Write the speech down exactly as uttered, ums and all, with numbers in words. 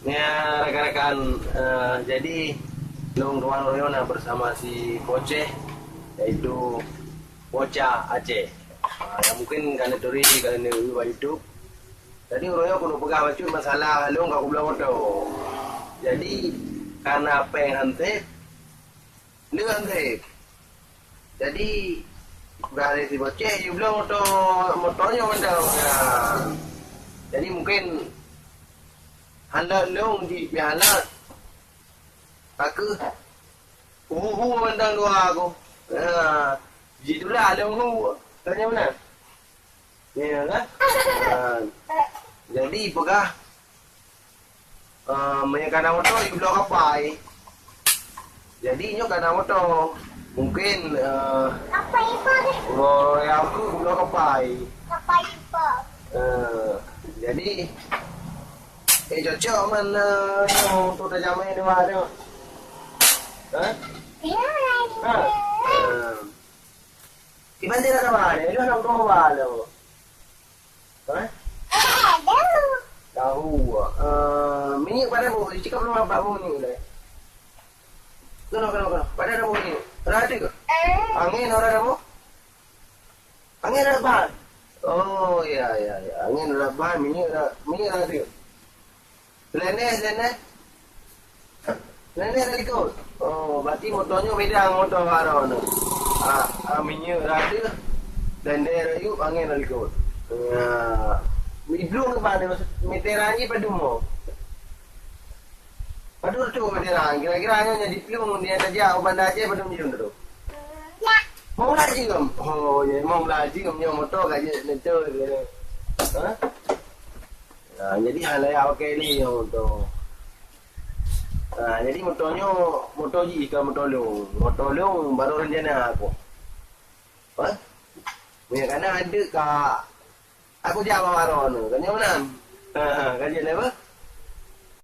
Ya, rakan-rakan, eh, jadi lôn tuan royona bersama si Boceh, yaitu bocah Aceh. Ah, yang mungkin ka neuturi, ka neuturi bak YouTube. Jadi uroe nyoe keuneuk peugah bacut masalah lôn ka kubloe moto. Jadi karena péng han sép, lé han sép. Jadi peugah lé si Boceh, yue bloe moto, moto nyoe mantong. Ya. Jadi mungkin han lôn jih pih han lôn. Takeuh hu-hu mantong dua ku. Ha, jitulah lôn hu. Tanya mana? Ya kan? Ha, jadi peugah, eh, meunyoe kana moto, yue bloe kapai. Jadi nyoe kana moto. Mungkin, eh, uroe-uroe nyang aku bloe kapai. Eh, jadi, eh, cocok man, eh, untuk tajamé dua tu. Hah? Ha? Eh. Kiban dia dah kawan, dia dah kawan lo. Hah? Tahu. Eh, minyeuk padahai boh, cakap belum nampak boh minyeuk dah. Kena, kena, kena. Padahai dah boh minyeuk. Dah ada ke? Angin orang dah boh? Angin dah ban. Oh, ya, ya, ya. Angin dah ban, minyeuk dah, minyeuk dah ada. Selendang, selendang. Selendang dari likot. Oh, berarti moto nyoe beda ngon moto baroe nyoe. Ah, ah, minyeuk rada, selendang rayeuk, angin dari likot. Ya. Di plueng ke mana? Meteran jih padum mo? Padum tu meteran. Kira-kira nyoe nyang di plueng dia tajak u Banda Aceh padum jeuem tu? Mau laju. Oh, ya, mau laju nyoe moto ka jeuet moto. Ha? Ha, jadi hana layak pakai lé nyoe moto. Ha, jadi moto nyoe, moto jih ka moto lôn. Moto lôn baru rencana aku. Ha? Meunyoe kana adeuk ka, aku jak bak baroe nyoe. Kan nyoe meunan? Ha, ha, ka jeuet lé bah?